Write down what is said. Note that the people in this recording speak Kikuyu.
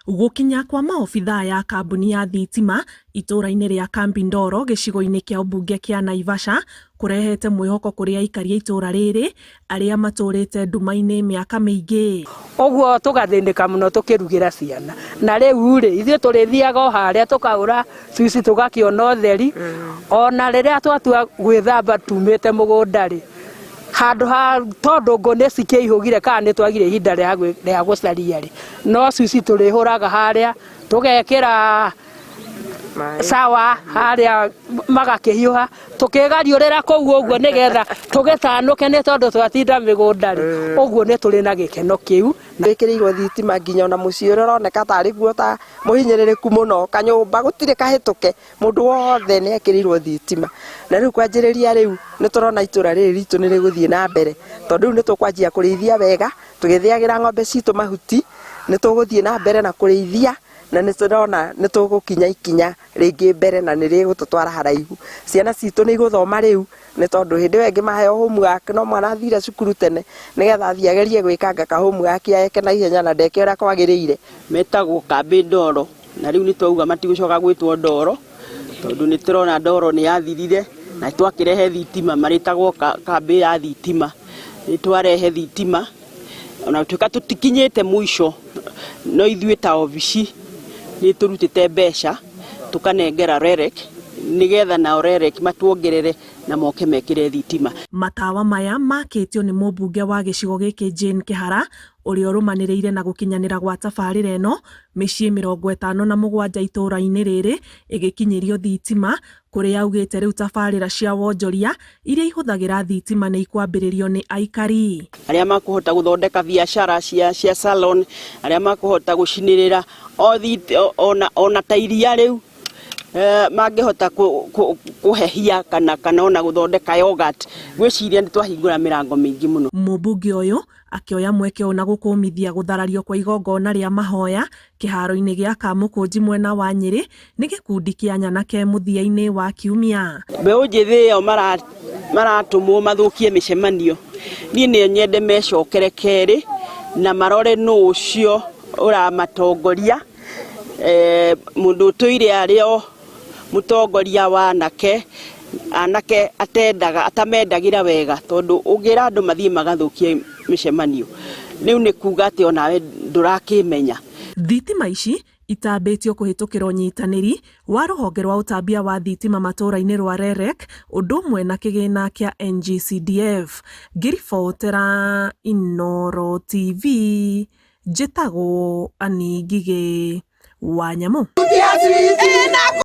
Gũkinya kwa maobithaa ya kambuni ya thitima itũra-inĩ rĩa Kambi Ndoro gĩcigo-inĩ kĩa ũmbunge kĩa Naivasha kũrehete mwĩhoko kũrĩ aikari a itũra rĩrĩ arĩa matũrĩte nduma-inĩ mĩaka mĩingĩ. Ũguo tũgathĩnĩka mũno tũkĩrugĩra ciana. Na rĩu rĩ, ithuĩ tũrĩthiaga o harĩa tũkagũra cuici tũgakĩona ũtheri, ona rĩrĩa twatua gwĩthamba tumĩte mũgũnda rĩ, handũ ha tondũ ngũ nĩ cikĩihũgire kana nĩ twagire ihinda rĩa gũcaria rĩ, no cuici tũrĩhũraga harĩa, tũgekĩra sawa harĩa magakĩhiũha, tũkĩgariũrĩra kũu ũguo nĩgetha tũgĩtanũke nĩ tondũ twatinda mĩgũnda rĩ, ũguo nĩ tũrĩ na gĩkeno kĩu. Wĩkĩrĩirwo thitima nginya ona mũciĩ ũrĩa ũroneka tarĩ guo ta mũhinyĩrĩrĩku mũno, kanyũmba gũtirĩ kahĩtũke, mũndũ wothe nĩ ekĩrĩirwo thitima. Na rĩu kwanjĩrĩria rĩu nĩ tũrona itũra rĩrĩ ritũ nĩ rĩgũthiĩ na mbere, tondũ rĩu nĩ tũkwanjia kũrĩithia wega, tũgĩthĩagĩra ng'ombe citũ mahuti, nĩ tũgũthiĩ na mbere na kũrĩithia, na nĩ tũrona nĩ tũgũkinya ikinya rĩngĩ mbere na nĩ rĩgũtũtwara haraihu. Ciana citũ nĩ igũthoma rĩu, nĩ tondũ hĩndĩ ĩyo ĩngĩ maheo homework no mwana athire cukuru tene nĩgetha athiĩ agerie gwĩkanga ka homework eke na ihenya na ndeke ũrĩa kwagĩrĩire. Metagwo kambĩ ndoro na rĩu nĩ twauga matigũcoka gwĩtwo ndoro tondũ nĩ tũrona ndoro nĩ yathirire na twakĩrehe thitima marĩtagwo kambĩ ya thitima. Nĩ twarehe thitima ona gũtuĩka tũtikinyĩte mũico no ithuĩ ta obici nĩ tũrutĩte mbeca tũkanengera REREC nĩgetha nao REREC matuongerere na moke mekĩre thitima. Matawa maya makĩtio nĩ mũmbunge wa gĩcigo gĩkĩ Jane Kĩhara ũrĩa ũrũmanĩrĩire na gũkinyanĩra gwa tabarĩra ĩno mĩciĩ 57 itũra-inĩ rĩrĩ ĩgĩkinyĩrio thitima kũrĩa augĩte rĩu tabarĩra cia wonjoria iria ihũthagĩra thitima nĩ ikwambĩrĩrio nĩ aikari. Arĩa makũhota gũthondeka biacara cia salon, arĩa makũhota gũcinĩrĩra ona ta iria rĩu mangĩhota kũhehia kana ona gũthondeka yogurt, ngwĩciria nĩ twahingũra mĩrango mĩingĩ mũno. Mũmbunge ũyũ akĩoya mweke ũyũ na gũkũmithia gũtharario kwa igongona rĩa mahoya kĩharo-inĩ gĩa Kamũkũnji mwena wa Nyĩrĩ nĩ gĩkundi kĩa nyanake mũthia-inĩ wa kiumia. Mbeũ njĩthĩ ĩyo maratũmwo mathũkie mĩcemanio, niĩ nĩ nyende mecokere kerĩ na marore nũ ũcio ũramatongoria, mũndũ ũtũire arĩ o mũtongoria wa anake, anake atendaga atamendagĩra wega tondũ ũngĩra andũ mathiĩ magathũkie mĩcemanio rĩu nĩ kuga atĩ onawe ndũrakĩmenya. Thitima ici itambĩtio kũhĩtũkĩra ũnyitanĩri wa rũhonge rwa ũtambia wa thitima matũra-inĩ rwa REREC ũndũ ũmwe na kĩgĩna kĩa NGCDF. Ngĩribotera Inooro TV njĩtagwo Annie Ngigĩ wa Nyamũ.